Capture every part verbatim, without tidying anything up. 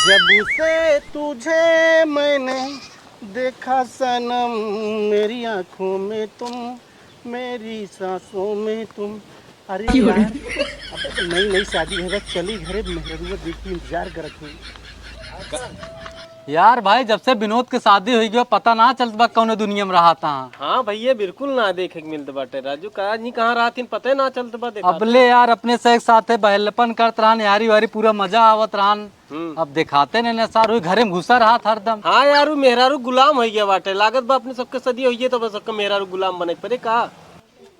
जब से तुझे मैंने देखा सनम, मेरी आंखों में तुम, मेरी सांसों में तुम। अरे यार, अबे तो नई नई शादी है, बस चली घरे, मेहररुआ देखी इंतजार करत हुई। यार भाई, जब से विनोद के शादी हुई गयो, पता ना चलत बा कौने दुनिया में रहा था। हाँ भैया, बिल्कुल ना देखे के मिलत बाटे। राजू का आज नहीं कहाँ रहत हिन, पता ही ना चलत बा। देखा अबले यार अपने से एक साथे बहलपन करत रहन, यारी वारी पूरा मजा आवत रहन। हम्म। अब देखाते नहीं ना सार, वही घरे में घुसा रहत हरदम। हाँ यार, उ मेहरारू गुलाम हो गया बाटे। लागत बा अपने सबके सदी होइए तो बस सबके मेहरारू गुलाम बने के पड़े का?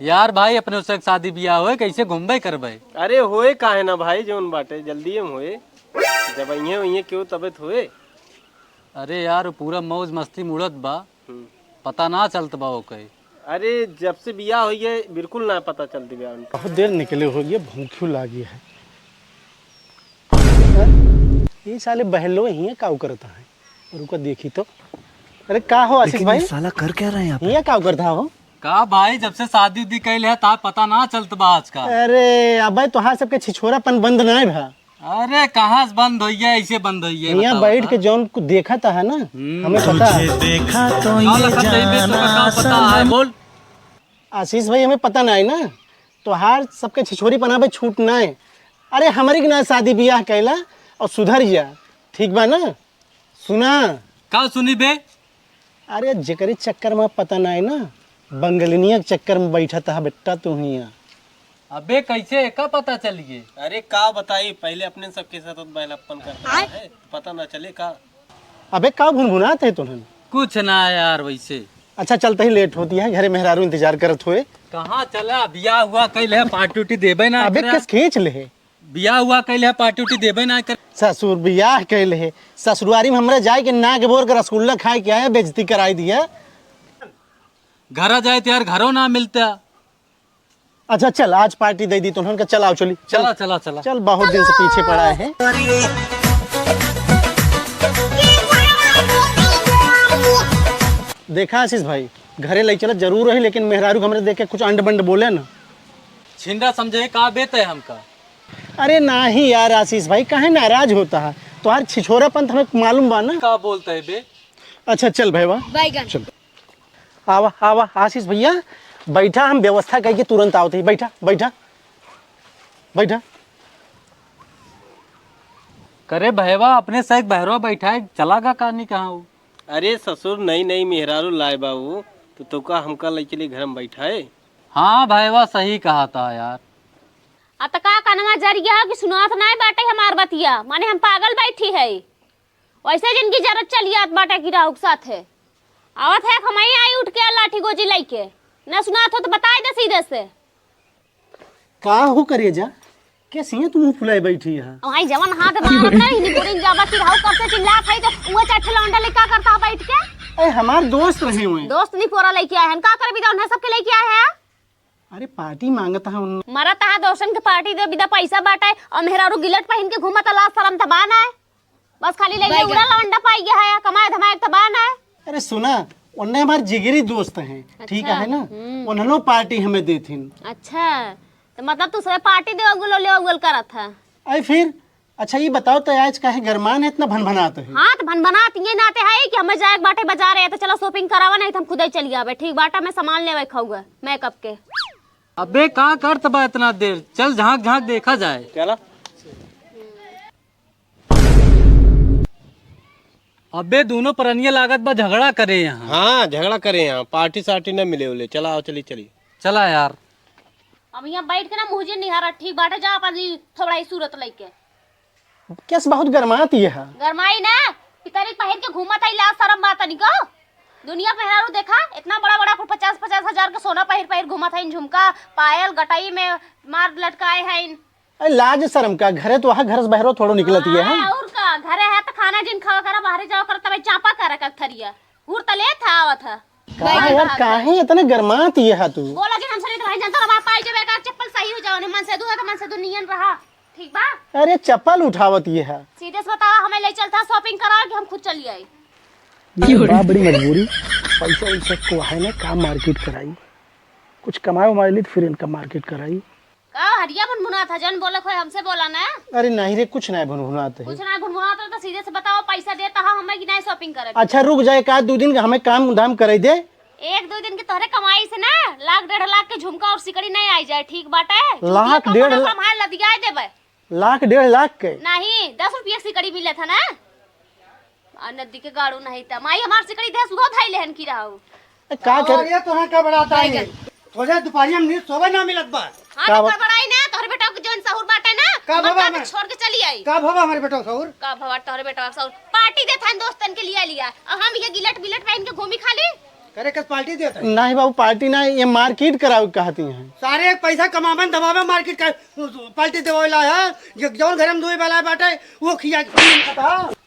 यार भाई, अपने उससे शादी ब्याह होए, कैसे घूमबे करबे? अरे होए काहे ना भाई, जौन बाटे जल्दी हम होए। जब अइहे वइहे केहू तबे तो होए। अरे यार, उ पूरा मौज मस्ती में उड़त बा, हम्म। पता ना चलत बा ओके। अरे जब से बियाह होइए बिल्कुल ना पता चलत बा उनका। बहुत देर निकले हो गए, भूख लागी है। ये साले बहलो हियाँ काउ करता है, रुको देखी तो। अरे का हो आशीष लेकिन भाई, ये साला कर क्या रहा है यहाँ पे? हियाँ काउ करता हो? का भाई, जब से शादी उदी कैले है ता पता ना चलत बा आजकल। अरे अबे तोहार सबके छिछोरापन बंद ना है भा। अरे कहाँ से बंद होइए, ऐसे बंद होइए, हियाँ बताओ बैठ तो। के जौन कुछ देखा था है ना, हम्म। हमें पता है। तुझे देखा तो का ये लखत जाइबे तो जाना का पता है, सनम। बोल। आशीष भाई, हमें पता ना है ना, तोहार सबके छिछोरीपना पे छूट ना है। अरे हमारी के ना शादी बियाह कैला और सुधर जा, ठीक बा ना? सुना। का सुनी बे? अरे जेकरे चक्कर में पता ना है ना, बंगलिनिया के चक्कर में बैठा था बेटा तू हियाँ। अबे कैसे एका पता चलिए? अरे का बताई, पहले अपने सबके साथ बहलप्पन करता आय। है, पता ना चले का। अबे का भुनभुनात है तुहन? कुछ ना यार वैसे। अच्छा चलते ही लेट होती है, घरे मेहरारू इंतजार करत हुए। कहाँ चला, बियाह हुआ कैले है, पार्टी उटी देबे ना अबे करा। किस खींच ले है? बियाह हुआ कैले है, पार्टी उटी देबे ना कर। ससुर बियाह कैले है, ससुरारी में हमरा जाए के नाक बोर के रसगुल्ला खाए के आया, बेइज्जती कराई दिया। घरा जाए तो यार घरो ना मिलता। अच्छा चल, आज पार्टी दे दी तुमन का, चल आओ चली, चल। चला, चला, चला। चल, बहुत दिन से पीछे पड़ा है। देखा आशीष भाई, घरे ले चला जरूर है, लेकिन मेहरारू हमरे देख के कुछ अंड बंड बोले ना। छिंडा समझे का बेत है हमका? अरे नाही यार आशीष भाई, काहे नाराज होता है? तोहार छिछोरापन तो हमें मालूम बा ना। का बोलता है बे? अच्छा चल भैया, बैगन। चल। आवा, आवा, आशीष भैया, बैठा, हम व्यवस्था करके तुरंत आवत ही। बैठा, बैठा, बैठा। करे भैया, अपने से एक बहरवा बैठा है, चला गा का नहीं कहाँ हो? अरे ससुर, नई नई मेहरारू लाए बा उ, तो तोका हमका ले चली घर में बैठाए। हाँ भैया, सही कहा था यार। आ त का कनवा जरिया हो कि सुनात नाय बाटे हमार बतिया, माने हम पागल बैठी है। वैसे जिनकी जरूरत चली आत बाटे कि राहु के साथे। आवत है, हमही आई उठ के लाठी गोजी लइके। ना सुनात हो तो बताई दे सीधे से। का हो करेजा? कैसे है तू मुंह फुलाए बैठी है? वही जवन हाथ मारत है, हिनी बोरिन जाबा कि राहु कब से चिल्लात है, तो उहे चार ठे लौंडा ले का करता है बैठ के? ए, हमार दोस्त रहे हुए। दोस्त नहीं पोरा लेके आए हैं, का करे बिदा उन्हें सबके लेके आए हैं? अरे पार्टी मांगत है उन। मरत है दोस्तन के पार्टी दे बिदा पैसा बाटे, और मेहरारू गिलट पहन के घूमत, लाज शरम त बा ना। बस खाली ले ले बैगन। उड़ा लवंडा पाई गया है, कमाए धमाए त बा ना। अरे सुना, उन्हें हमारे जिगरी दोस्त हैं, ठीक अच्छा, है ना? हम्म। उन्होंने पार्टी हमें देथिन। अच्छा, तो मतलब तू सब पार्टी दे उगल ले उगल करत है। अरे फिर, अच्छा ये बताओ तो आज काहे गरमान है इतना भनभनात है? हाँ, तो भनभनात ये नाते है कि हमें जाए के बाटे बाजार है, तो चला shopping करावा, नहीं तो हम खुदे चली आवे। ठीक बाटा, मैं सामान लेवे खाऊंगा makeup के। अबे का करत बा इतना देर, चल झांक झांक देखा जाए। चला। अबे दोनों परनिया लागत बा झगड़ा करे यहाँ। हाँ, झगड़ा करे यहाँ, पार्टी सार्टी न मिले उले। चला आओ, चली, चली। चला यार। अब यहाँ बैठ के ना मुझे निहारा, ठीक बाटे, जा अपन ई थोबड़ा ही सूरत लइके। केस बहुत गरमात ये है। गरमाई ना, पितरी पहिर के घूमत आई, लाज शरम बा तनिको। दुनिया मेहरारू देखा, इतना बड़ा बड़ा कुल पचास पचास हजार के सोना पहिर पहिर घूमत हईन, झुमका, पायल, गटई में मार लटकाए हईन। अरे लाज शरम का, घरे तो वहाँ घर से बहरो थोड़ो निकलत ये है। हाँ, और का, घरे है तो खाना जिन खावा करा, बाहरे जावा करा, तबे चापा करा का थरिया। हुर तले था आवत है। का यार, काहे इतने गरमात ये है तू? बोला जिन हमसे नहीं तो भाई जानता रहा, पाई जब एक आध चप्पल सही हो जाओ, नहीं मन से दू है तो मन से दू नियन रहा। ठीक बा? अरे चप्पल उठावत ये है। सीधे से बतावा, हमें ले चलता shopping कराओ कि हम खुद चली आई? ये बा बड़ी मजबूरी, पैसा वैसा को है ना, का market कराई, कुछ कमाए उमाए ली तो फिर इनका market कराई। का हरिया भुनभुनात है, जन बोलत होए हमसे बोला ना। अरे नहीं रे, कुछ नहीं भुनभुनात है। कुछ नहीं भुनभुनात है तो सीधे से बताओ, पैसा देता है हमें कि नहीं shopping करे? अच्छा रुक जाए, का दो दिन का हमें काम धाम करे दे। एक दो दिन के तोहरे कमाई से ना लाख डेढ़ लाख के झुमका और सिकड़ी नहीं आई जाए, ठीक बाटे? लाख डेढ़ लाख? हमारे लदियाए देबे। लाख डेढ़ लाख के? नहीं, दस रुपया सिकड़ी मिलत है ना। आ नदी के गाड़ू नहीं त माई हमार सिकड़ी देस उहो धई लेहन की रहू। ए, का कर अरे तोहे का बड़ाता है? बैगन। तोहे दुपहरिया में नींद सोवे ना मिलत बा। हाँ, का तो बा- बड़ाई ना, तोहरे बेटा के जौन सहूर बाटे ना, का मत बाबा का हमारे छोड़ के चली आई। का बाबा हमारे बेटा सहूर? का भवा तोहरे बेटा सहूर? पार्टी देत हन दोस्तन के लिए लिया। अब हम ये गिलट बिलट पहन के घूमी खाली। करे कस पार्टी देत है? नहीं बाबू, पार्टी ना, ये मार्केट करावे कहती हैं। सारे एक पैसा कमावे न दबावे मार्केट का पार्टी देवे वाला है। ये जौन घर में दुई वाला बाटे, वो खिया के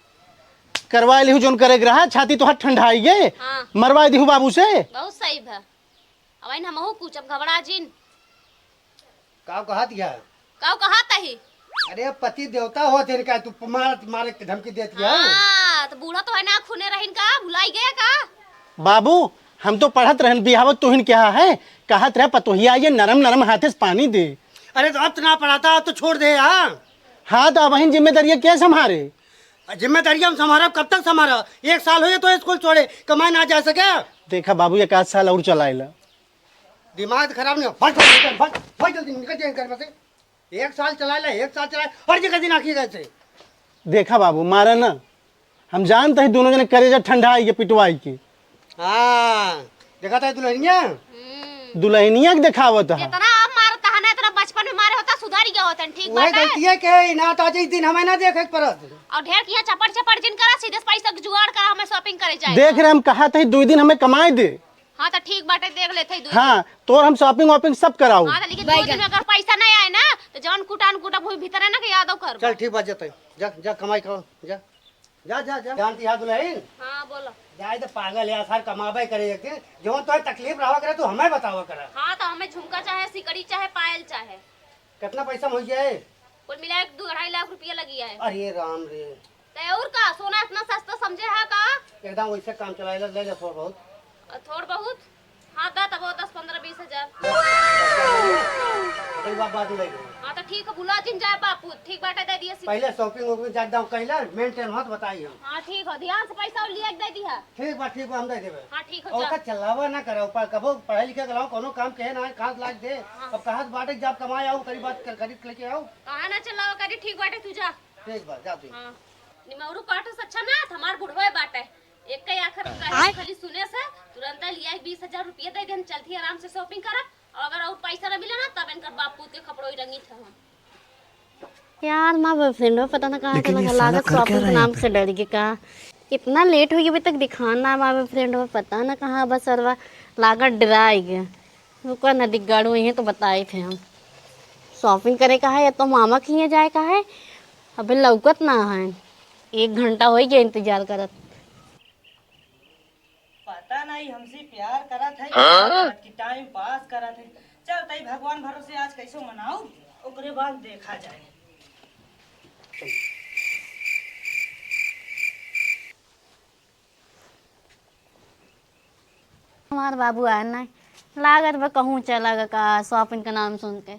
करवा लिहू जौन करे के रहा, छाती तोहार ठंडाई गे। हाँ। मरवा दिहू बाबू से। बहुत सही भा। अब इन हमहू पूछब, घबरा जिन। का कहत या? का कहत ही? अरे पति देवता होत है का, तू मार, मारे के धमकी देत या? हाँ, तो बूढ़ा तो है ना, खूने रहिन का, भुलाई गया का? बाबू, हम तो पढ़त रहन, बिहावत तोहिन क्या है? कहत रहे पतोहिया ये नरम नरम हाथे से पानी दे। अरे तो अब तो ना पढ़ाता, अब तो छोड़ दे, हाँ। हाँ, तो अब हिन जिम्मेदारियाँ के संभारे? आ, जिम्मेदारी हम संभारब, कब तक संभारब? एक साल हो गया तो स्कूल छोड़े, कमाए ना जा सके। देखा बाबू, एक आध साल और चलाए ला। दिमाग खराब नहीं हो, भाग, भाग, भाग, भाग जल्दी निकल जाए घर में से। एक साल चलाए ला, एक साल चलाए, हर जगह दिन आखिर कैसे? देखा बाबू, मारा ना, हम जानते हैं दोनों जने करेजा ठंडा आई के पिटवाई के। हाँ, देखा था दुल्हनिया? हम्म। दुल्हनिया के देखावत है। जितना अब मारता है ना, इतना बचपन में मारे होता, सुधर गया होता, ठीक वही बात है। गलती है के ना तो आज इस दिन हमें ना देखे के पड़त। और ढेर किया चपड़ चपड़ जिन करा, सीधे से पैसा के जुगाड़ करा, हमें shopping करे जाए। देख रहे हम कहा थे दो दिन हमें कमाए दे। हाँ तो ठीक बाटे, देख लेते हैं दो दिन। हाँ, तोर हम shopping वॉपिंग सब कराऊ। हाँ तो लेकिन दो दिन में अगर पैसा नहीं आए ना तो जौन कुटान कुटब हुई भीतर है ना कि यादव कर। चल ठीक बात, जाते हैं। जा, जा कमाई करो, जा। जा, जा, जा। जानती है दुल्हन? हाँ, बोलो। जाए तो पागल है, सार कमाबे करे एक दिन। जौन तोहे तकलीफ रहा करे, तू हमें बतावा करे। हाँ, तो हमें झुमका चाहे, सिकड़ी चाहे, पायल चाहे। कितना पैसा में हो जाए? कुल मिला एक दो अढ़ाई लाख रुपया लगी है। अरे राम रे। ते और का, सोना इतना सस्ता समझे है का? एकदम वैसे काम चलाए, ले ले थोड़ा बहुत। और थोड़ बहुत? हाँ, दा तब दस, पन्द्रह, बीस हजार। ओकरी बाद, बाद में दे देबो। हाँ, तो ठीक है, भुला जिन जाए बापू, ठीक बाटे, दे दिए सीधे। पहले shopping वॉपिंग जाके दाम कइला, maintain होत बताई हम। हाँ, ठीक हो, ध्यान से पैसा और लिया के दे दिया। ठीक बा, ठीक बा, हम दे देबे। हाँ, ठीक हो, और जा। का चलावा ना करा, ऊपर कबो पढ़े लिखे के अलावा कोनो काम कहे ना, काज लाग दे। हाँ। अब कहाँ से बाटे, जब कमाए आओ, करी बात कर, खरीद लेके आओ। कहाँ ना चलावा करी, ठीक बाटे, तू जा। ठीक बा, जा तू। हाँ। निमौरू काटो से अच्छा ना, हमार बुढ़वे बाटे। एक कई आखिर कहे आय। खाली सुने से तुरंत लिया एक बीस हजार रुपया दे दे, हम चलती आराम से shopping करब। और अगर और पैसा ना मिले ना, तब इनकर बाप पूत के खपड़ोई रंगी थे हम। यार, माँ boyfriend पता ना कहाँ लेकिन चला ये गया, साला लागत कर क्या shopping के रहा है नाम यहाँ पे? से डर गया का। कितना late हुई अभी तक दिखाना माँ boyfriend, पता ना कहाँ बस सरवा लागत डराई गया। रुका ना, दिग्गाड़ू यहीं तो बताए थे हम। Shopping करे का है या तो मामा के यहाँ जाए का है, अबे लौकत ना है। एक घंटा हो गया इंतजार करत। पता नहीं हमसे प्यार करत है, हाँ? कि time pass करत है। चल तई भगवान भरोसे आज कैसो मनाऊ, ओकरे बाद देखा जाए। हमार बाबू आए ना, लागत बा कहूँ चला गा का shopping का नाम सुन के।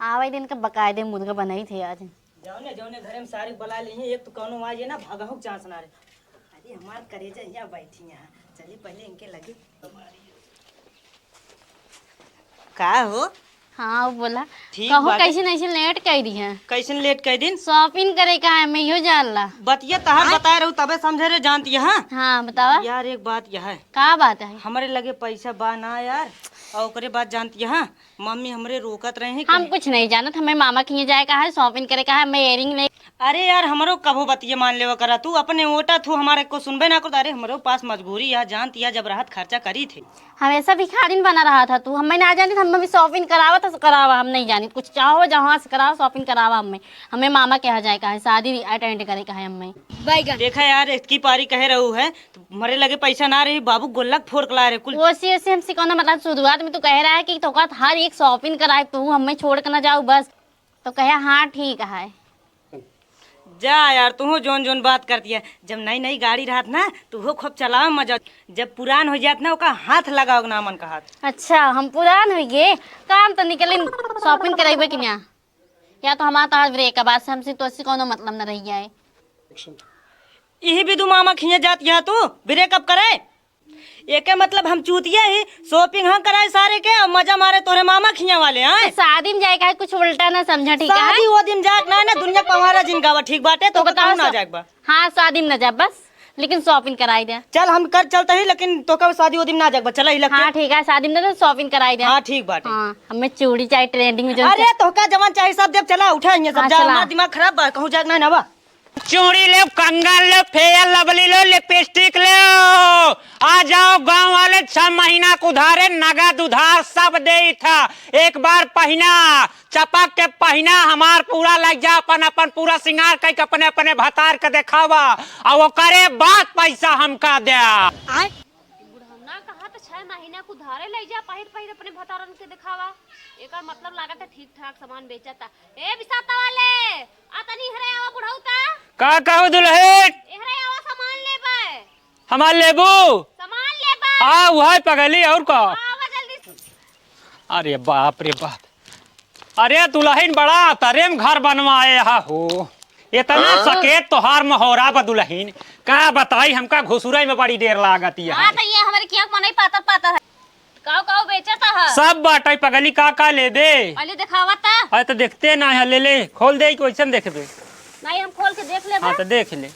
आवे दिन का बकायदे मुर्गा बनाई थे आज। जौने, जौने घरे में सारी बला ली हैं, एक तो कौनो आवाज है ना, भगहु के chance ना रहे। अरे हमार करेजा यहाँ बैठी यहाँ, चली पहले इनके लगे। का हो? हाँ, वो बोला। ठीक कहो, बाटे। कैसे ऐसे late कर दी है? कैसे late कर दिन? Shopping करे का है, मैं यो जान ला। बतिया तहार आय? बताए रहू तबे समझे रे, जानती है, हाँ? हाँ, बतावा। यार, एक बात यह है। का बात है? हमरे लगे पैसा बा ना यार, और ओकरे बाद जानती है, मम्मी हमरे रोकत रहे हैं हम कहीं। कुछ नहीं जानत, हमें मामा के यहाँ जाए का है, shopping करे का है, हमें earring नहीं। अरे यार, हमरो कभो बतिये मान लेवा करा, तू अपने ओटा थू हमारे को सुनबे ना करत। अरे हमरो पास मजबूरी है, जानती है, जब रहत खर्चा करी थे। हमेशा भिखारिन बना रहा था तू, हमें ना जानी, हम अभी shopping करावा था, करावा, हम नहीं जानी, कुछ चाहो जहाँ से करावा, shopping करावा हमें, हमें मामा के यहाँ जाए का है, शादी attend करे का है हमें। बैगन। देखा यार, इतकी पारी कहे रहू है, तो हमरे लगे पैसा ना रही, बाबू गोल्लक फोड़ के ला रहे कुल। ओसे, ओसे हमसे कौनो मतलब, शुरुआत में तू कह रहा है कि तोका हर एक shopping कराए, तू हमें छोड़ के ना जाऊ बस। तो कहे, "हाँ, ठीक है।" जा यार, तू जौन जौन बात करती है, जब नई नई गाड़ी रहत ना, तू हो खूब चलाओ मजा। जब पुरान हो जात ना, ओका हाथ लगाओ ना मन कहत। अच्छा, हम पुरान हो गए, काम तो निकलिन, shopping कराइबे कि ना? या तो हमारा तो आज ब्रेकअप, आज से हमसे तो ऐसी कोनो मतलब न रही है। यही भी दू मामा खिया जात यहाँ तू ब्रेकअप करे। एके मतलब हम चूतिया ही, shopping हम कराए सारे के और मजा मारे तोरे मामा खिया वाले हैं। तो शादी में जाए का है, कुछ उल्टा ना समझा, ठीक है? शादी वो दिन जाए ना, ना दुनिया पवारा जिन गावा, ठीक बाटे, तो तो बताओ कहूँ ना सब। जाए बा। हाँ, शादी में ना जा बस, लेकिन shopping कराई दे। चल हम कर चलते ही, लेकिन तो कब शादी वो दिन ना जाए बा, चला ही लगते। हाँ ठीक है, शादी में ना तो shopping कराई दे। हाँ ठीक बाटे। हाँ, हमें चूड़ी चाहे trending में जो अरे तो का जवान चाहे सब देव, चला उठा ये सब हाँ, जा, चला। हमारा दिमाग खराब बा, कहूँ जाए ना ना बा। चूड़ी लेव, कंगन लेव, फेयर लवली लेव, लिपस्टिक लेव। आ जाओ गांव वाले, छह महीना के उधारे, नगद उधार सब देई था। एक बार पहिना, चपक के पहिना, हमार पूरा लग जा, अपन, अपन पूरा सिंगार कइके अपने, अपने भतार के देखावा, और ओकरे बाद पैसा हमका द्या। आय। बुढ़ौना कहा तो छह महीना के उधारे लइ जा, पहिर, पहिर अपने भतारन के देखावा। एकर मतलब लागत है ठीक ठाक सामान बेचता। ए बिसाता वाले, आ तनी हरे आवा बुढ़ऊ ता। का कहू दुल्हन? एहरे आवा सामान लेबे। हमार लेबू? सामान लेबे। आ, वह पगली और का? आवा जल्दी से। अरे बाप रे बाप। अरे दुल्हन बड़ा तरे में घर बनवाए हा हो। इतना हाँ। सकेत तोहार महोरा बा दुल्हन। का बताई हमका घुसुरई में बड़ी देर लागत है। हाँ, तो ये हमारे किया मनई पातर पातर है। काऊ काऊ बेचत ह? सब बाटइ पगली, का का लेबे? पहले देखावा त। अरे त देखते ना है, ले ले, खोल दे, कैसन देखबे? नहीं, हम खोल के देख लेबे। हाँ त देख ले।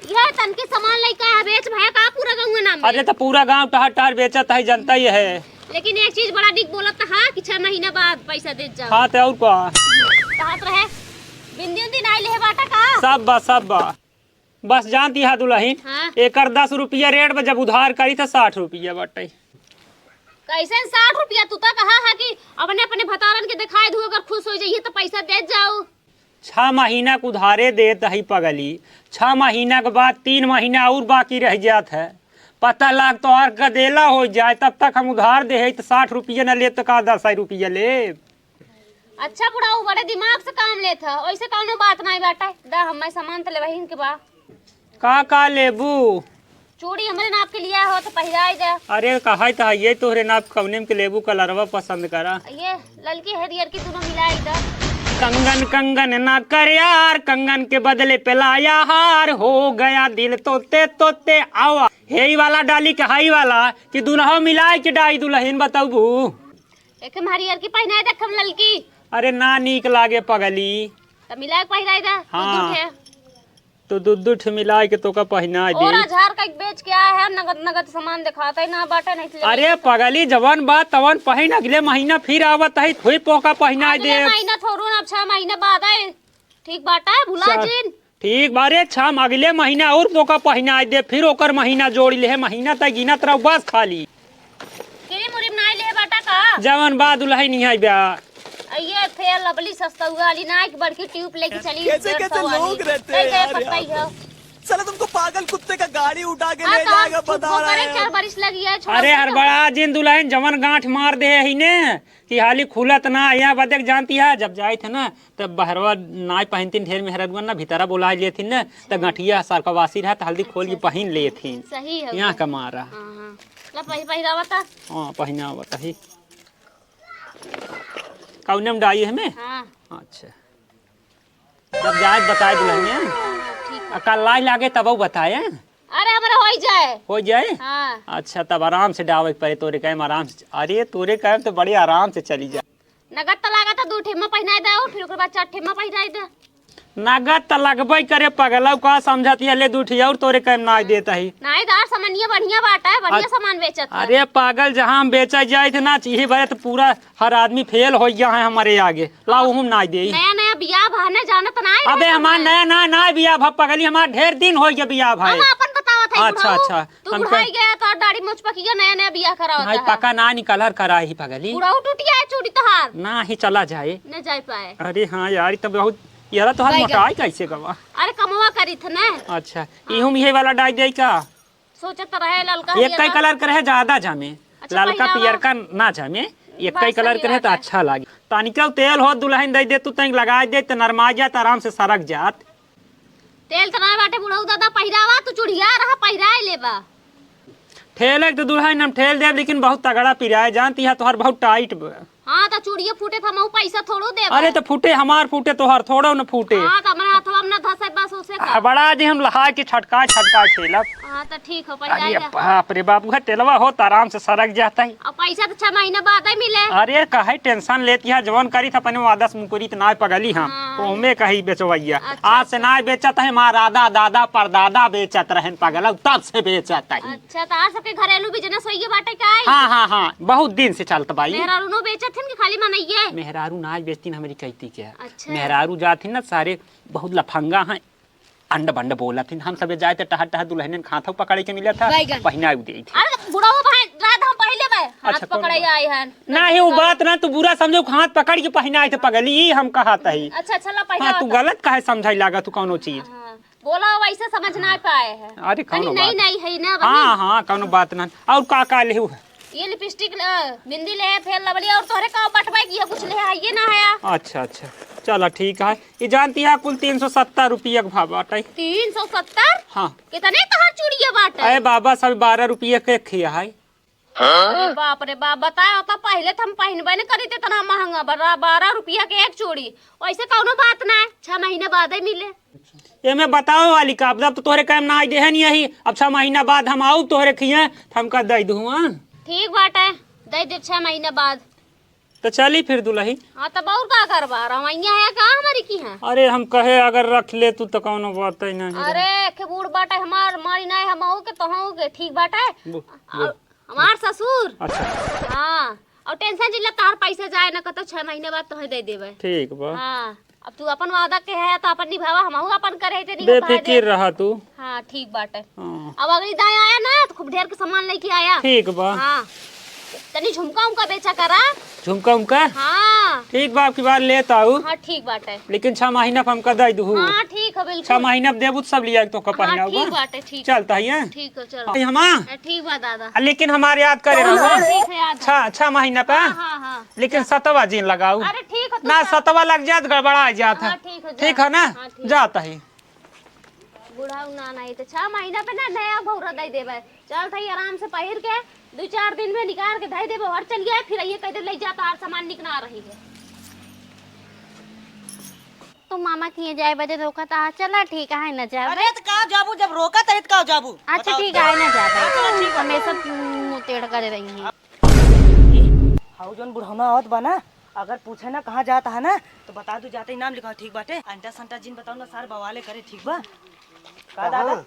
यह तनके सामान लइका है, बेच भया का पूरा गौवा नाम में? अरे त पूरा गांव टहर टहर बेचत है, जनता ही है। लेकिन एक चीज बड़ा निक बोलत ह कि छह महीना बाद पैसा देत जाओ। हाँ त और का? कहत रहे, बिंदी उंदी नाई लेहे बाटा का? सब बा, सब बा। बस जानती हा दुल्हन, हाँ। एकर दस रुपया रेट बा, जब उधार करी त साठ रुपया बाटे। कैसे साठ रुपया? तू तो कहा है कि अपने अपने भतारन के दिखाई दू, अगर खुश हो जाइए तो पैसा दे जाओ। छह महीना के उधारे देत ही पगली, छह महीना के बाद तीन महीना और बाकी रह जात है। पता लाग तोहार गदेला हो जाए, तब तक हम उधार दे है तो साठ रुपया न ले तो का दस रुपया ले। अच्छा बुढ़ऊ, बड़े दिमाग से काम लेत ह, ओइसे कौनो बात नाई बाटे। दा हमें सामान त लेबहिन के बा। का का लेबू? चूड़ी हमरे नाप के लिया हो तो पहिराई दे। अरे कहाई त है, ये तोहरे नाप कौने में के लेबू, कलरवा पसंद करा। ये ललकी हरियर की दोनों मिलाई दे। कंगन कंगन ना कर यार, कंगन के बदले पे लाया हार, हो गया दिल तोते तोते आवा। हे वाला डाली कहाई वाला कि दुनहो मिलाई के डाई दुल्हन बतौबू। एक हम हरियर की पहिनाए देख, हम ललकी। अरे ना नीक लागे पगली। त मिला के पहिराई दा, हाँ। दू दू ठे। तो दू दू ठे मिला के तोका पहिनाए दे। और आधार कार्ड बेच के आया है, नगद नगद सामान दिखाता है ना बाटे, नहीं तो ले अरे लेता। पगली, जवन बात तवन पहिन, अगले महीना फिर आवत है, थोड़ी पोका पहिनाए अगले दे। महीना थोड़ू ना, अब छह महीना बाद आए। ठीक बाटा है, भुला चल। जिन। ठीक बा रे, छह अगले महीना और तोका पहिनाए दे, फिर ओकर महीना जोड़ी ले, महीना तय गिनत रहो बस खाली। क्रीम उरीम नाई लेहे बाटा का? जवन बा दुल्हन निहाई बा। आ ये फेयर लवली सस्तौआ वाली ना, एक बड़की ट्यूब लेके चली, कैसे डेढ़ सौ कैसे वाली। लोग रहते हैं कई कई यार पत्ता यहाँ ही है। पे। साला तुमको पागल कुत्ते का गाड़ी उठा के हाँ, ले तो जाएगा, चुप बता रहा होकर है। चार बारिश लगी है, छोड़ो अरे तो। हड़बड़ा जिन दुल्हन, जवन गांठ मार दे ही ने कि हाली खुलत ना, यहाँ बदे जानती है, जब जाइत है ना, तब बहरवा नाई पहिनतीन, ढेर मेहररुआ ना, भीतरा बोला लेथिन ना, त गठिया सरकवासी रहा, त हल्दी खोल के अच्छा। पहिन लेथिन। सही है यहाँ वो। का मारा। हाँ, हाँ। ला पहि-, पहिरावा ता। हाँ, पहिनावा ता ही। कौने में डाई है में? हाँ। अच्छा। जब जाए बताए दुल्हनिया। हाँ, हाँ, ठीक है। आ, कल लाज लागे तब बताए। अरे, हमरा होई जाए। हो जाए? हाँ। अच्छा, तब आराम से डावे के पड़े तोरे कहे में आराम से। अरे, तोरे कहे में तो बड़े आराम से चली जाए। नगद त लागत है, दू ठे में पहिनाई दे, फिर ओकर बाद चार ठे में पहिनाई दे। नगद त लगबे करे पगलऊ, का समझती है, ले दू ठे और तोरे कहे में नाई देत ही। नाई दार समनिया बढ़िया बाटा है, बढ़िया अ-, सामान बेचत है। अरे पागल, जहाँ हम बेचा जाए थे ना, यही बारे तो पूरा हर आदमी फेल हो गया है हमारे आगे। लाओ हम नाई दे। नया नया बियाह भा ना, जानत नाई अबे रहे हमार तुम्हें। नया ना, ना बियाह भा पगली, हमार ढेर दिन हो गया बियाह भाई। हम अपन बतावत है अच्छा, बुढ़ऊ। अच्छा। तू हम बुढ़ाई कह- गया, तोर दाढ़ी मोछ पकिया, नया नया बियाह करावत भाई है। पका ना निकलर करा ही पगली। बुढ़ऊ टूटिया है चूड़ी तोहार। ना ही चला जाए। न जाए पाए। अरे हाँ यार, ई तो बहुत, यार तोहार बैगन। मोटाई कैसे गवा? अरे कमवा करी थे ना। अच्छा, हाँ। इहुम ये वाला डाई दे का? सोचत रहे ललका एक हरियर कई बा। कलर के रहे ज्यादा जामे। अच्छा, ललका पहिरावा। पियरका ना जामे, एक बस कई कलर सही के रहे तो बात है। अच्छा लागे। तनिका तेल हो दुल्हन दे दे, तू तनिक लगा दे तो नरमा जात, आराम से सरक जात। तेल त नाय बाटे बुढ़ऊ दादा, पहिरावा तू चुड़िया रहा, पहिराए लेबा। ठेले के तो दुल्हन हम ठेल देब, लेकिन बहुत तगड़ा पिराए, जानती है तोहर बहुत टाइट बा। हाँ, तो चूड़िए फूटे त हमहू पैसा थोड़ो देबा। अरे तो फूटे हमार फूटे, तोहर थोड़ो न फूटे। हाँ, तो हमारे हथवा में न धसे, बस उसे आ, तो। बड़ा जी हम लहा के छटका छटका खेलब। हाँ, तो ठीक हो, अरे पहिराए ला। बाप रे बाप, उहे तेलवा होत आराम से सरक जाता है। अब पैसा तो छह महीना बाद ही मिले। अरे काहे टेंशन लेती है, जवन करी था अपने वादा से मुकरी त नाय पगली हम। हाँ। ओमे कही बेचवैया। अच्छा, आज से अच्छा। नाय बेचत है, हमार दादा, दादा, परदादा बेचत रहन पगला, तब से बेचत है। अच्छा, तो आज सबके घरेलू बिजनेस होइए बाटे का? हाँ, हाँ, हाँ, बहुत दिन से चलत बाई। मेहरारू नो बेचत हन कि खाली मनइये? मेहरारू नाय बेचतीन हमरी कहती के। अच्छा। मेहरारू जात ही ना सारे बहुत लफंगा हैं, अंड बंड बोलत हिन। हम सबे जाए त टहर टहर दुल्हनियन के हाथों पकड़े के मिलत है, बैगन। पहिनाए उ देई थे। अरे बुढ़ऊ भाई, रात हम पहिले बा, हाथ अच्छा, कौन पकड़े बात? आए हन। नाही, वो बात ना, तू बुरा समझो, हाथ पकड़ के पहिनाए थे पगली, ई हम कहत ही। अच्छा, अच्छा, ला पहिना हाँ, तू होता। गलत काहे समझाई लागत तू कौनो चीज। हाँ, बोला वैसे समझ ना पाए हैं। अरे, कौनो अरे, नहीं, बात नहीं है ना, हाँ, बहिन। हाँ, कौनो बात ना। और का का लेहू? ये लिपस्टिक ले, बिंदी ले, फेयर लवली और तोहरे का बटवाए की है, कुछ ले आइए ना है। अच्छा, अच्छा, चला ठीक है। ये जानती है कुल तीन सौ सत्तर रुपया के भाव बाटे। तीन सौ सत्तर? हाँ। कितने तोहर चूड़िया बाटे? अरे बाबा, सब बारह रुपया के खिया है। अरे बाप रे बाप, बताओ तो पहले तो हम पहनबे न करी थे इतना महंगा, बरा-, बारह रुपया के एक चूड़ी। वैसे कौनो बात ना है, छह महीने बाद ही मिले। एमे बताओ वाली का, अब तो तोहरे काम ना आई देहन यही, अब छह महीना बाद हम आऊ तोहरे खिए, त हमका दे दू, हाँ? ठीक बाटे, दे दे छह महीना बाद। तो चली फिर दुलही। हाँ, तब और का करबा, रवैया है का हमारी की है? अरे हम कहे अगर रख ले तू तो कौनो बात ही नहीं। अरे, एक बूढ़ बाटे हमार, मारी ना है, हम आऊ के तो हूँ के, ठीक बाटे। बो-, और बोल। हमार ससुर। अच्छा। हाँ, और टेंशन जिन ले, तोहार पैसा जाए ना कतो, छह महीने बाद तोहे दे देबे। ठीक बा। हाँ, अब तू अपन वादा के है तो अपन निभावा, हमहू अपन करे थे, नहीं बेफिकिर रहा तू। हाँ, ठीक बाटे। हाँ। अब अगली दाई आया ना तो खूब ढेर के सामान लेके आया। ठीक बा। हाँ, तनी झुमका उमका बेचा करा। झुमका उमका? हाँ। ठीक बा, अब की बार लेत आऊ। हाँ, ठीक बाटे। लेकिन छह महीना पे हमका दे दू। हाँ, ठीक है, बिल्कुल। छह महीना पे देबू तो सब लिया के तोका हाँ, पहिनाऊ ठीक बा। बाटे, ठीक। चलता है, हैं? ठीक है, चलो। अरे हमा? हाँ, ठीक बा दादा। आ, लेकिन हमार याद करे हाँ, रहो। ठीक है, याद है। छह, छह महीना पे? हाँ, हाँ, हाँ। लेकिन सतवा जिन लगाऊ। अरे ठीक है, तू ना, जा। सतवा लग जात, गड़बड़ा जात है। हाँ, ठीक है, जा। ठीक है ना? हाँ, ठीक। जाता है। बुढ़ऊ ना, नहीं तो छह महीना पे ना नया भौरा दे देबे। चल थई आराम से पहिर के, दू चार दिन में निकाल के धई देबे। और चल गया, फिर ये कह दे ले जा, तोहार सामान निक ना रही है। तो मामा किए जाए बदे रोका था, चला ठीक है ना जाबे। अरे तो का जाबू, जब रोका तही तो का जाबू? अच्छा बताओ ठीक तो। है ना जाबे। हाँ, चला ठीक है। हमेशा मुंह टेढ़ करे रही है। हाउ जौन बुढ़ौना आवत बा ना, अगर पूछे ना कहाँ जात है ना, तो बता दू जाते ही नाम लिखाओ, ठीक बाटे? अंटा संटा जिन बताओ ना, सार बवाले करे, ठीक बा? का कहाँ? दादा?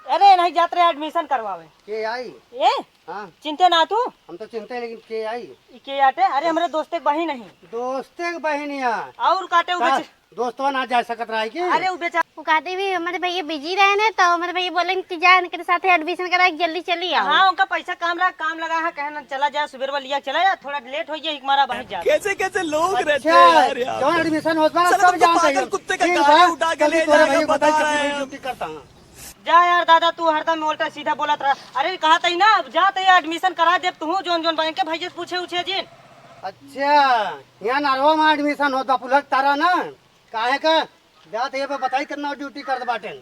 अरे नहीं जात रहे एडमिशन करवावे। के आई? ए? हाँ। चिंते ना तू? हम तो चिंते, लेकिन के आई? ई के आटे? अरे हमरे दोस्ते के बहिन नहीं। दोस्ते के बहिन या? और काटे उ का? बेच- दोस्तवा ना जा सकत रहा है कि? अरे उ बेचा- वो कहते भी हमारे भैया बिजी रहे ने, तो हमारे भैया बोले कि जा इनके साथे एडमिशन करा के जल्दी चली आओ। हाँ, उनका पैसा काम रहा, काम लगा है, कहे ना चला जाए, सुबेर वाला लिया चला जाए, थोड़ा लेट हो गया, हमारा बहिन जा। कैसे कैसे लोग रहते हैं यार, यार। जौन एडमिशन होत बा ना, साला सब तुमको जानते पागल हैं। कुत्ते का ठीक गाड़ी बा, उठा के कभी ले तोरा जाएगा, भैया बता बताई, रहे हैं। ड्यूटी करता हूँ। जा यार दादा, तू हरदम उल्टा सीधा बोलत रहा। अरे कहा तई ना, अब जा तई एडमिशन करा देब, तू जौन जौन बहिन के भैया से पूछे उछे जिन। अच्छा, यहाँ नरवा में एडमिशन होत बा, पुलक तारा ना। काहे का? जा त ये पे बताई कितना ड्यूटी करत बाटेन।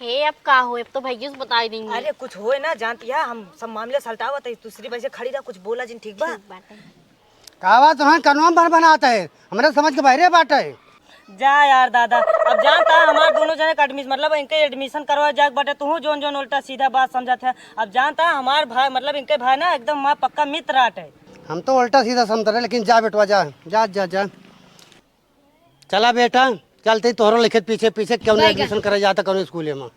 हे, अब का हो, अब तो भैया से बताई देंगे। अरे, कुछ होए ना, जानती है, हम सब मामले सलटावत है, दूसरी वजह से खड़ी रह, कुछ बोला जिन, ठीक बा? ठीक बाटे। का बात है, कनवा भर बनाता है, हमरे समझ के बाहरे बाटे। जा यार दादा, अब जानता है, हमार दोनों जने का एडमिशन, मतलब इनके एडमिशन करवा जाए बाटे, तू जौन जौन उल्टा सीधा बात समझत है। अब जानता है, हमार भाई, मतलब इनके भाई ना एकदम हमार पक्का मित्र आटे। हम तो उल्टा सीधा समझ रहे, लेकिन जा बेटवा, जा, जा, जा, जा। चला बेटा, चलते ही तोहरो लिखत पीछे पीछे क्यों नहीं बैगा। एडमिशन करे जाता कौनो स्कूल में।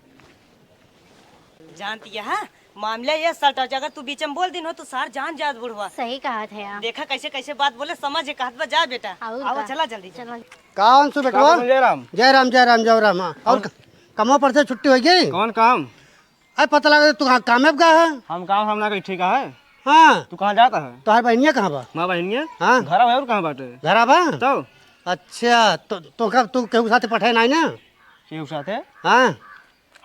जानती है, हाँ? मामला ये सलटा, अगर तू बीच में बोल दिन हो तो सार जान जात बुढ़वा। सही कहा थे आप। देखा कैसे कैसे बात बोले, समझ है कहत बा, जा बेटा। और आवा, का? चला जल्दी, चला। चला। का अंशु बेटवा? का बोल जय राम? जय राम, जय राम, जय राम, हाँ। और हम क-, कमवा पर से छुट्टी होई गई? कौन काम? अरे पता लगा तू कहाँ कामयाब का है? हम काम हम ना कही, ठीक है। हाँ। तू कहाँ जाता है? तोहार बहनिया कहाँ बा? माँ बहनिया? हाँ। घरा है और कहाँ बाटे? घरा बा? तो? अच्छा, तो, तो का, तू केहू साथे पठाए नाई ना? केहू साथे? हाँ।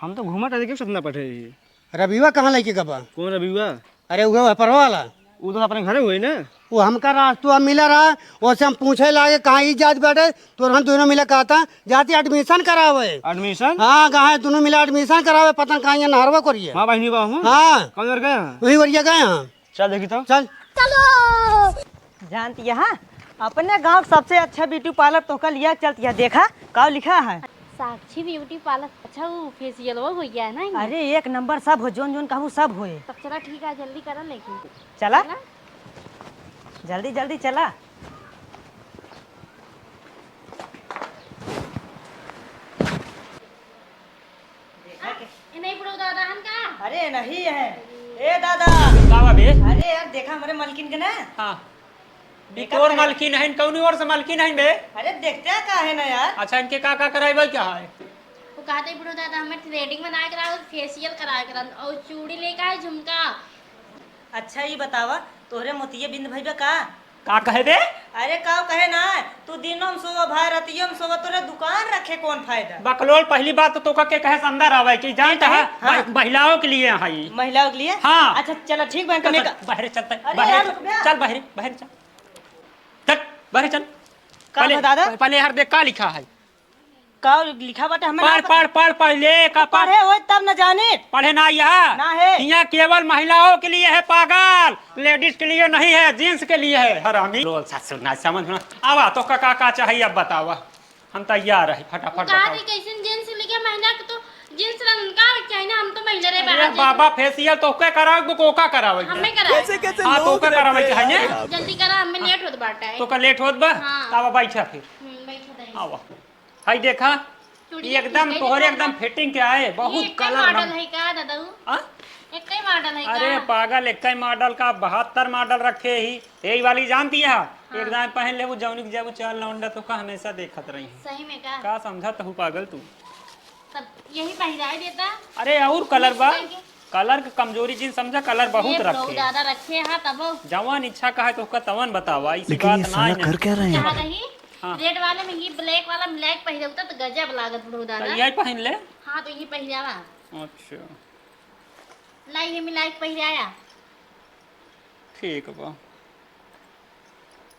हम तो घूमत रहे, केहू साथे ना पठाए रही। रविवा कहाँ लेके गबा? कौन रविवा? अरे उहे परवा वाला। उ तो अपने घरे हुई ना। वो हमका रास्तवा मिला रहा, ओसे हम पूछे लागे कहाँ ई जात बाटे, तो हम दोनों मिला कहता जाती admission करावे। Admission? हाँ, कहा है दोनों मिला admission करावे, पता न कहाँ ये नहरवा करिए। हाँ बहिनी बा हूँ। हाँ। कौन ओर गए हैं? वही ओरिया गए हैं। चल देखी तो। चल। जानती है, अपने गाँव के सबसे अच्छा beauty parlour तोहका लिया चलती है, देखा का लिखा है। साक्षी beauty parlour। अच्छा, वो facial वो हो गया है ना? अरे एक नंबर, सब हो, जोन जोन कहू सब होए। तब चला ठीक है, जल्दी करा लेकिन। चला। चला। जल्दी जल्दी चला। देखा के? ए, नहीं बुढ़ऊ दादा हन का? अरे नहीं है। ए दादा। का बा बे? अरे यार, देखा हमरे मलकिन के ना। हाँ। ई makeup तोर करे। मलकिन हइन, कौनी ओर से मलकिन हइन बे? अरे देखते हैं का है ना यार। अच्छा, इनके का का कराइबा क्या है? वो कहते बुढ़ऊ दादा हमें threading बनाए करा, facial कराए करा और चूड़ी लेके आए, झुमका। अच्छा, ई बतावा, तोहरे मोतिये बिंद भइबा का? का कहे बे? अरे, का कहे ना, तू दिनों में सोवा भाई, रतियों में सोवा, तोरे दुकान रखे कौन फायदा? बकलोल, पहली बात तो तोका के कहे से अंदर आवे कि जानता है, हाँ। महि-, महिलाओं के लिए है ई। महिलाओं के लिए? हाँ। अच्छा, चला, ठीक बा, चल, इनका चल, makeup। बाहरे चलते, अरे बाहरे यार, चल, रुक बे। चल, बाहरे, बाहरे चल। चल, बाहरे चल। का पहले, बा दादा? पहले यार देख का लिखा है। का लिखा बाटे हमें पढ़, ना पता। पढ़, पढ़, पढ़, ले, का पढ़? पढ़े होई तब न जानी। पढ़े ना यहाँ। ना है। यहाँ केवल महिलाओं के लिए है पागल, ladies के लिए नहीं है, gents के लिए है, हरामी। लोल सासु ना समझ में आवा, तो का, का, का चाहिए अब बतावा, हम तैयार है, फटाफट वो कहा बतावा। थी कैसन gents लेके महिला के तो gents रंग का चाहिए ना, हम तो महिला रहे अरे बाहर बाबा, facial तो के करावे, को का करावे? हमें करावे। कैसे, कैसे हाँ, तो लोग का करावे रहते हैं चाहिए। यार। जल्दी करा, हमें late होत बाटे। तो का late होत बा? हाँ। तब बैठा फिर। हम्म, बैठा ताई। आवा। हाय देखा, चूड़िया एकदम ठीक है, तोहरे देखा एकदम ना। Fitting के आए, बहुत ये एक ही colour model ना। है का दादा उ? हाँ? एक ही model है अरे का? पागल, एक ही model का, बहत्तर model रखे ही। यही वाली जानती है? हाँ। एक दाएं पहन ले, वो जौनी के जब चल लौंडा तो का हमेशा देखत रही है। सही में का? का समझत हूँ पागल तू? तब यही पहिराए देता। अरे और colour बा? Mix करके। Colour के कमजोरी जिन समझा, colour बहुत ये रखे। बहुत ज्यादा रखे हैं तब। जवान इच्छा का है तो उसका तवन बतावा, इसी लेकिन बात ये ना साला है। कर क्या रहे हैं? कहा रही? हाँ। Red वाले में ये black वाला मिला के पहिरे होता तो गजब लागत बुढ़ऊ तो दादा। यही पहन ले। हाँ, तो ये पहिरावा। अच्छा। लाई, ये मिला के पहिराया। ठीक बा।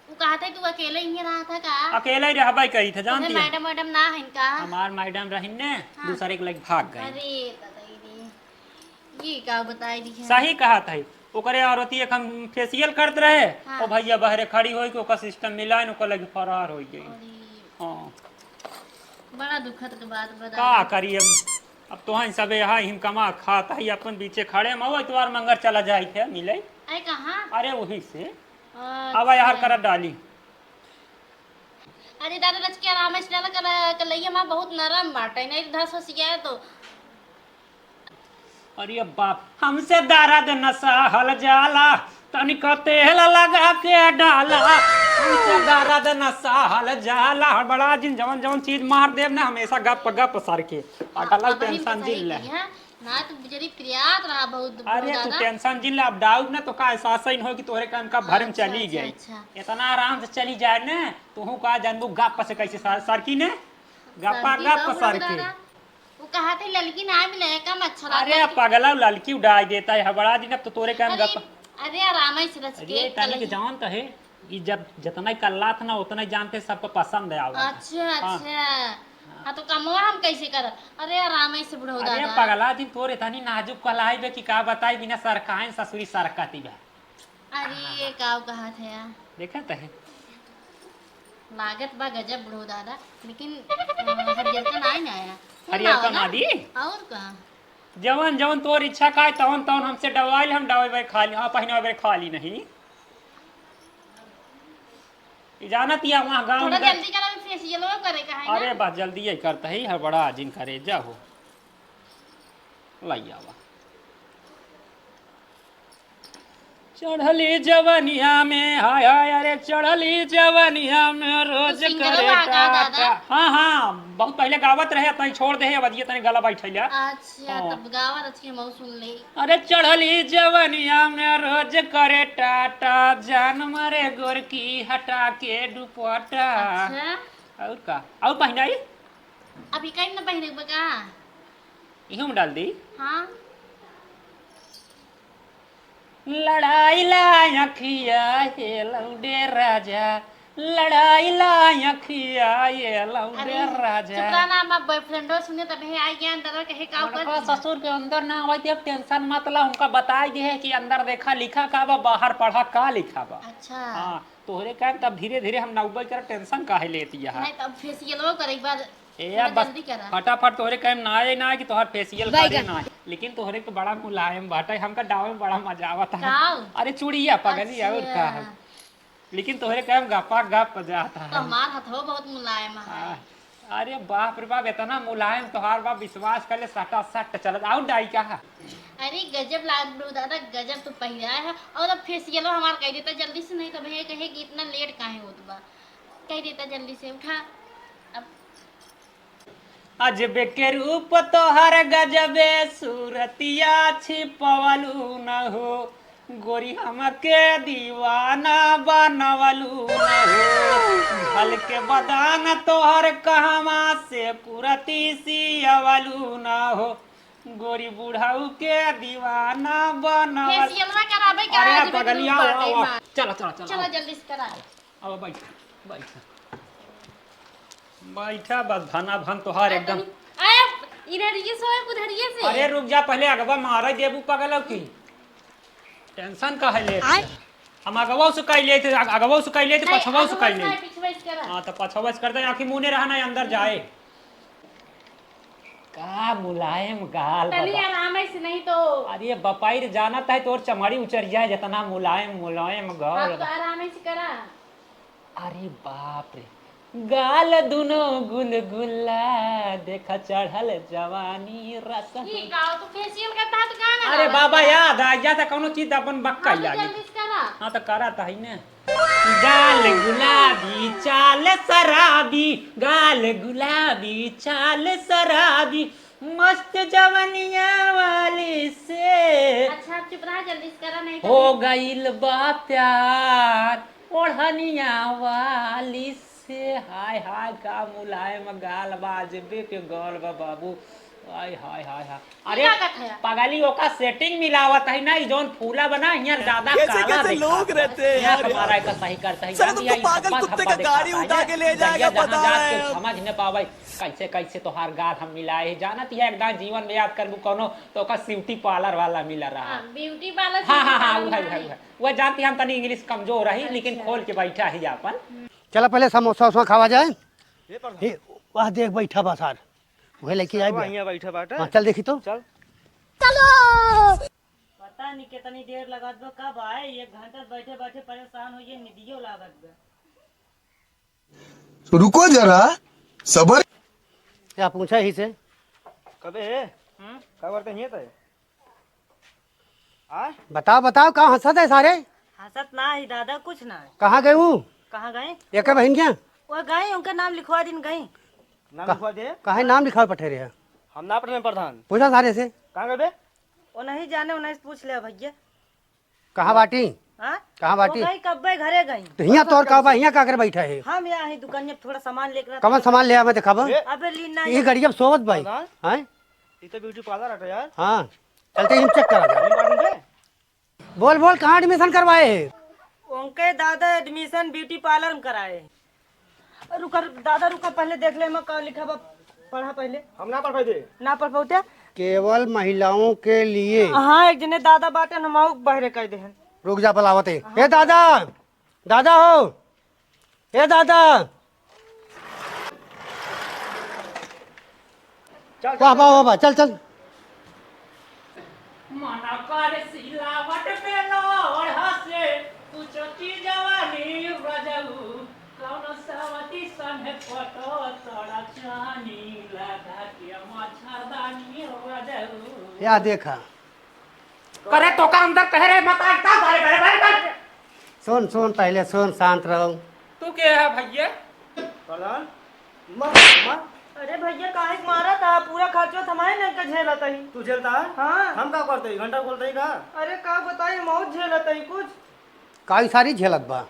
वो कहा था, तू अकेले ही रहा था का? अकेले ही रहबा कही था, जानती है? Madam, madam ना है का? हमार madam रही ने, हाँ। दूसरे के लगे भाग गई। अरे, बताई दी। ये का बताई दी है? सही कहा था। ओकरे औरती एक हम facial करत रहे, हाँ। ओ भैया बहरे खड़ी होई के ओकर system मिलाइन, ओकर लगे फरार हो गई। अरे। हाँ। बड़ा दुखद के बात बता। का करी अब, अब तो हैं सबे यहाँ हिम कमा खात है, अपन बीचे खड़े हम, आओ इतवार मंगर चला जाई थे मिले। अरे कहाँ? अरे वही से। अच्छा। अब यार कर डाली। अरे दादा रच के आराम से डाला, कल-, कलैया माँ बहुत नरम बाटे, नहीं तो धस हो सिया तो। अरे बाप, हमसे दर्द न सहल जाला, तनिक तेल लगा के डाला। हमसे दर्द न सहल जाला, बड़ा जिन जवन जवन चीज मार देब ना, हमेशा गप गप सर के। पागल, हाँ, tension जिन ले। हाँ, ना तो बुजरी प्रियात रहा बहुत अरे तू दादा। Tension जिन ले, अब डाउट ना तो का एहसास ही न हो कि तोहरे कान का भर में अच्छा, चली अच्छा, गई। अच्छा। इतना आराम से चली जाए ना, तोहू का जानबू गप से कैसे सर, सर की ने? गप्पा सर की गप तो सर के। दादा। वो कहा थे ललकी ना मिले, कम अच्छा अरे लागत। पगला, ललकी उड़ाई देता है, हबड़ा दिन अब तो तोरे कान अरे, गप। अरे आराम से रच अरे के तानी के कलही। जानत है, ई जब जितना ही कल्लात ना उतना ही जानते सबको पसंद है आवत। अच्छा, हाँ। अच्छा। हाँ, तो कमवा हम कैसे करब? अरे आराम से बुढ़ऊ अरे दादा। पगला दिन तोरे तनी नाजुक कलाई बे कि का बताई, बिना सरकाइन ससुरी सरकती बा। अरे, ये का कहत है यार? देखत है? लागत बा गजब बुढ़ऊ दादा, लेकिन, अ, हरियरका नाई ना आया। सुन हरियरका ना आवा ना। दी? और का? जवन, जवन तोर इच्छा का है, तवन, तवन हमसे डवाइल, हम डवाई खा ली, हाँ, पहिना खा ली नहीं। ई जानत या वहाँ गाँव थोड़ा में जल्दी करा, फेसियलो करे का है ना। अरे बस जल्दी ही करता है, हड़बड़ा जिन करे, जा हो। लाई आवा। चढ़ली जवनिया में, हाय हाय, अरे चढ़ली जवनिया में रोज करे टाटा। हाँ, हाँ, बहुत पहले गावत रहे, अब तनी छोड़ दे, अब अजिए तनी गला बैठैला। अच्छा, हाँ। तब गावत अच्छी हम सुन ले। अरे चढ़ली जवनिया में रोज करे टाटा, जान मारे गोरकी हटा के दुपट्टा। अच्छा। और का? और पहिनाई? अभी कहीं ना पहिने बा का? इहू में डाल दी। हाँ। लड़ाई ला अखिया ये लौंडे राजा, लड़ाई ला अखिया ये लौंडे अरे, राजा। चुप रहा ना, हमार boyfriendो सुने तब हे आई ज्ञान दादा कहे का उनका कर ससुर के अंदर ना आवे, अब tension मत ला, उनका बताई दे है कि अंदर देखा लिखा का बा, बाहर पढ़ा का लिखा बा। अच्छा। हाँ, तोहरे कहम तब धीरे धीरे हम नौबे कर, tension काहे लेती है? नहीं, तब facialओ करे एक बार, ए, थोड़ा अब बस जल्दी करा। फटाफट तोहरे कहम ना आए ना कि तोहर facial करे ना आए। लेकिन तोहरे के बड़ा मुलायम बाटे, हमका डावे में बड़ा मजा आवत है। का? अरे चूड़िया पगली, और का है? अच्छा। लेकिन तोहरे कहम गपा गप जात है। तो हमार हथवा बहुत मुलायम है। आ, अरे बाप रे बाप, इतना मुलायम तोहार बाप, विश्वास कर ले, सटा सट चलत। और डाई का है? अरे गजब लाग लो दादा, गजब तो पहिराए है। और अब facialओ हमार कह देता जल्दी से, नहीं तो भैया कहे कि इतना late काहे होत बा, कह देता जल्दी से उठा। अब अजबे के रूप तोहर गजबे सूरतिया छिपवलू न हो, गोरी हमके दीवाना बनवलू न हो। झलके बदान तोहर कहवा से कुरती सियवलू न हो, गोरी बुढ़ऊ के दीवाना बनवल। Facialवा कराबे का अरे आज पगलिया, रूप आओ, आओ। चला, चला, चला, चला आओ। जल्दी से करा। अब बैठ, बैठ। बैठा बस, भना भन तोहार एकदम। तनी, ए, इधरिये से, उधरिये से। अरे रुक जा, पहले अगवा मारे देबू पगलऊ की। Tension काहे लेत है? हम अगवा से कह लेते, अग-, अगवा से कह लेते, नहीं, पछवा से अगवा कह से लेते। नहीं, पिछवा से करा। हाँ, तो पछवा से करते, आखिर मुँह नहीं रहा ना अंदर जाए। का मुलायम गाल तनी बा। आराम से नहीं तो। अरे बपाई रे, जानत है तोर चमड़ी उचरिया है, जितना मुलायम, मुलायम गाल आप तो बा। आराम से करा। अरे बाप रे, गाल दुनो गुलगुला, देखा चढ़ल जवानी रस। ई गाओ तो facial का तहत गाना अरे गावत बाबा, है। याद आ गया था, कौनो चीज अपन बक्का हाँ, तो याद। जल्दी से करा। हाँ, तो करा था ही ने। गाल गुलाबी चाल शराबी, गाल गुलाबी चाल शराबी, मस्त जवनिया वाली से अच्छा, आप चुप रहा, जल्दी से करा, नहीं तो हो गइल बा प्यार ओढ़निया वाली से। हाय हाय, का मुलायम गाल बा, अजबे के गाल बा बाबू। हाय हाय हाय हाय। अरे का कहत है? पगली, ओका setting मिलावत है ना, ई जौन फूला बना, हियाँ ज्यादा कैसे काला कैसे दिखात लोग बा। रहते हैं हियाँ यार। हमारा एका सही करता है, सर, जान तुमको दिया, ई पागल धब्बा कुत्ते का धब्बा गाड़ी दिखाता उठा है। के ले जाएगा, जहिया जहाँ पता जात है के हमको। समझ न पावे, कैसे कैसे तोहार गाल हम मिलाए है, जानत ही एकदम जीवन में याद करबू कौनो, तो ओका beauty parlour वाला मिला रहा। हाँ, beauty parlour हाँ, हाँ, हाँ, beauty parlour उहे, उहे, वाली। उहे। वह जानती हम तनी English कमजोर रही, लेकिन अच्छा। खोल के बैठा ही आपन। चला पहले समोसा वोसा खावा जाए। ये पर हे, वह देख बैठा बा सार। उहे लेके आए सरवा बे। हियाँ बैठा बाटे। हाँ, चल देखी तो। चल। चलो। पता नहीं कितनी देर लगत बा, कब आए, एक घंटा बैठे बैठे परेशान हो, ये निदियो लागत बा। तो रुको जरा, सबर। क्या पूछा ही से? कबे है? हम्म? का करते हियाँ तय? आ? बताओ, बताओ, का हंसत है सारे? हंसत ना ही दादा, कुछ ना है। कहाँ गए वो? कहाँ गए? एक बहन क्या? वो गए, उनका नाम लिखवा दिन गए। नाम का-, लिखवा दे। काहे नाम लिखावे पठे रहे? हम ना पठे प्रधान। पूछा सारे से। कहाँ गए बे? वो नहीं जाने, उन्हें से पूछ ले भैया। कहाँ बाटी? हाँ? कहाँ बाटी? वो गई कब्बे घरे गई। तो हियाँ तोर का बा, हियाँ का कर बैठा है? हम यहाँ ही दुकान में थोड़ा सामान लेकर कवन सामान ले आवे देखाबा? ए? अबे लीन ना ये है। गड़िया सोवत भाई। प्रधान? हैं? ये तो beauty parlour हटा यार। हाँ। चलते ही हम check करा दे। हम बात नहीं है। बोल, बोल, कहाँ admission करवाए है? उनके दादा admission beauty parlour में कराए। रुका, दादा रुका, पहले देख ले, मैं का लिखा बा, पढ़ा पहले। हम ना पढ़ पाते। ना पढ़ पाते? केवल महिलाओं के लिए। हाँ, एक जने दादा बाटे, हम आऊ बहरे कह दे हैं। रुक जा, बुलावत है। हाँ। ए दादा, दादा हो, ए दादा। चल, वाह, चल, वाह, चल। वाह, वाह, चल, चल। मन कर सिलावट पे लोढ़ा से, तू चोटी जवानी रजऊ, कौन सावती संग पटो तोरा चानी, लगा के मच्छरदानी रजऊ। या देखा, करे तो का अंदर कह रहे, मत आता, बारे, बारे, बारे, बारे। सुन, सुन, पहले सुन, शांत रहो। तू के है भैया? प्रधान, मार, मार। अरे भैया, काहे के मारा था? पूरा खर्चो तो हमारे नहीं का झेला था ही। तू झेलता है? हाँ। हम का करते ही? घंटा बोलते ही का? अरे का बताई, हम और झेला था ही कुछ। काई सारी झेलत बा।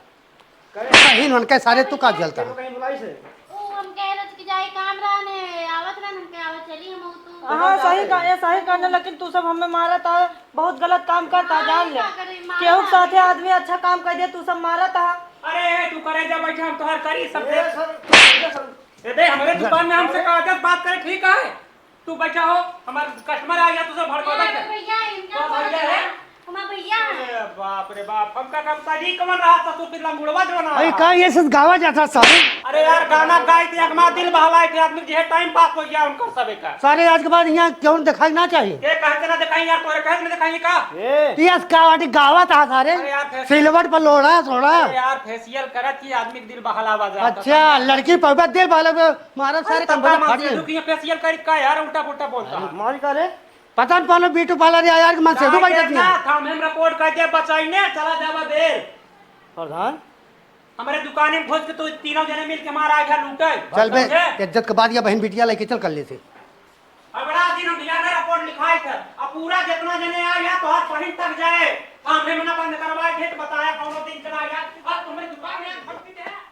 करे। कहीं उनके सारे तू का झेलता तेरे को है? कहीं बुलाई से? ओ, हम ए, रोज की जाए काम रहने, आवत रहन, हमके आवत चली हम तू। हाँ, सही का, ये सही कहने, लेकिन तू सब हमें मारत है, बहुत गलत काम करता, अरे, जान ले। का करी, मारत केहू के है। साथे आदमी अच्छा काम कर दे, तू सब मारत है। अरे, ए, तू करे जा बैठा, हम तोहार करी सब ए, देख। सर, ए, सर। ए, दे, हमरे दुकान में हमसे कागज बात करे, ठीक है? तू बैठा हो, हमार customer आ गया, तू सब भड़का अरे, बैठा। भैया, इनका तो भैया है? हमार भैया है। अरे बाप रे बाप, हमका कब तक ई कवन रहा था, तू पिछला मुड़वा जो ना अरे रहा। का ये सब गावा जाता सारे? अरे यार, गाना गाई थे, हमार दिल बहलाए थे, आदमी के time pass हो गया उनका सबे का। सारे आज के बाद यहाँ क्यों दिखाई ना चाहिए? के कहते ना दिखाई यार, तोरे कहे ना दिखाई का? ए। ये का वाटी गावा था सारे? अरे यार, फैस- सिलवट पर लोड़ा थोड़ा। अरे यार, facial करत ही आदमी के दिल बहलावा जाता। अच्छा, लड़की पर दिल बहलावा, मारा सारे अरे तब कंबल का फाड़ मार दिए। से दुखी है, facial करी का यार, उल्टा पुल्टा बोलता है। मारी का रे? पता न पालो ब्यूटी पार्लर या यार के मन से ना, दो बैठा ये दिया। ना, थाम हम रिपोर्ट कर दे, बचाई ने, चला जावा देर। प्रधान? हमारे दुकान में घुस के तू तीनों जने मिल के हमारा आगे लूटे। चल बे, समझे? इज्जत के बात या बहन बिटिया लेके चल कर ले से। अगला दिन हम यहाँ रिपोर्ट लिखाई थे, अब पूरा जितना जने आए यहाँ तोहार बहिन तक जाए, थाम हम ना बंद करवाए थे तो बताया कौनो दिन चला गया, अब तुम्हारी दुकान में भक्ति है।